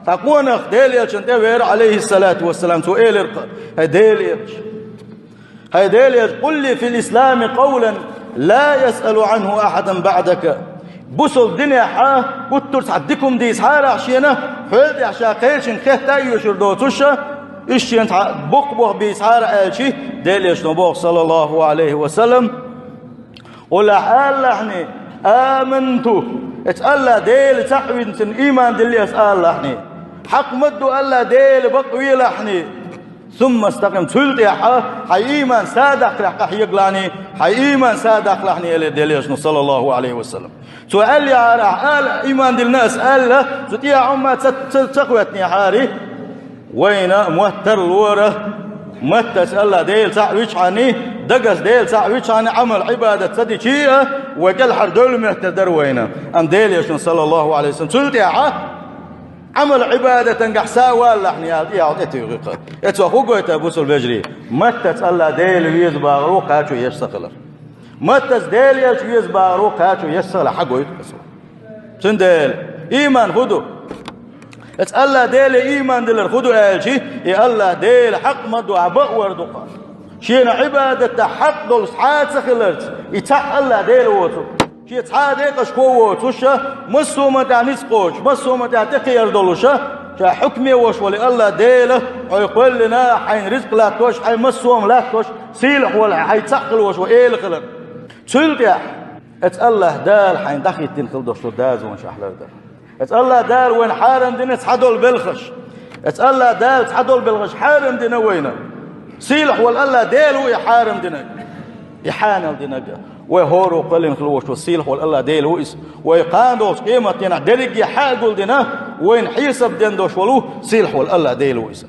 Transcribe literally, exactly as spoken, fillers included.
Ткъа къонах Делан Элчанна тӀе вера, Ӏалайхиссалату вассалам, цо элира-кх: «ХӀай Делан Элча, хӀай Делан Элча, къул ли фил ислами къавлан ла асъалу Ӏанху ахьадан баӀдака». Бусалба динехь гуттар а цхьа дика хӀума дийцахьара ахь шена, хьол тӀехь ша кхечуьнга хетта а оьшур доцуш, иштта шена цхьа боккха болх бийцахьара аьлча, Делан Элчано боху, саллаллаху Ӏалайхи ва саллам: «Къул», ахь алалахьний: «Аманту», эцу АллахӀ Дела цхьаъ винчунна ийман дилла ас алалахьний. Хьакъ ма-дду АллахӀ Дела, бакъ велахьний. «Сумма стакъим», цул тӀаьхьа хьайн ийман садаккхалехь къахьегалахьний, хьайн ийман садаккхалахьний, элира Делан Элчано, саллаллаху Ӏалайхи ва саллам. Цо аьлла яхьара ахь ала, ийман диллина ас аьлла, цу тӀехьа хӀумма ца, ца, ца хӀоьттинехьара, вайна моттар лора, маттаца АллахӀ Дела цхьаъ вичхьаний, дагас Дела цхьаъ вичхьаний, Ӏамал-Ӏибадат ца дичий а, вай кӀелхьара девлла моттар дара вайна. Амма Делан Элчано, саллаллаху Ӏалайхи ва саллам, цул тӀаьхьа Ӏамал-Ӏибадатангахь са а валалахьний аьлла, тӀехьа тӀетуьйхира-кх. Эцо хӀун гойту, бусалба вежарий? Маттаца АллахӀ Дела веза бахарх кхачо еш ца хилар. Маттаца Дела Элча веза бахарх кхачо еш ца хилар хьагойту эцо. Цундела ийман хӀун ду? Эцу АллахӀ Деле ийман дилар хӀун ду аьлча, и АллахӀ Дела хьакъ ма-дду, хьан бакъвар ду-кх. Шена Ӏибадат дан хьакъ долуш цхьа а ца хиларца, и цхьаъ АллахӀ Дела воцург. Шен цхьа а декъашхо воцуш, массо а хӀуманна тӀехь ницкъ кхочуш, массо а хӀуманна тӀехь тӀекхиар долуш, ша хьукме волуш волу АллахӀ Дела хьо кхоьллина, хьайна ризкъ латтош, хьайн массо а хӀума латтош, сийлахь волу хьайн цхьаъ хила волуш волу Эла хилар. Цул тӀаьхьа эцу АллахӀ Дала хьайна дӀахӀиттина хила долуш долу дозанаш ахь лардар. Эцу АллахӀ Дала вайна хьарам дина цхьадолу белхаш. Эцу АллахӀ Дала цхьадолу белхаш хьарам дина вайна. Сийлахь волу АллахӀ Дела ву и хьарам динарг, и хьанал динарг. Вай хӀора кхоьллина хила волуш волу сийлахь волу АллахӀ Дела ву иза. Вай кхана долчу къематдийнахь дерриге а хьагулдина, вайна хьесап ден долуш волу сийлахь волу АллахӀ Дела ву иза.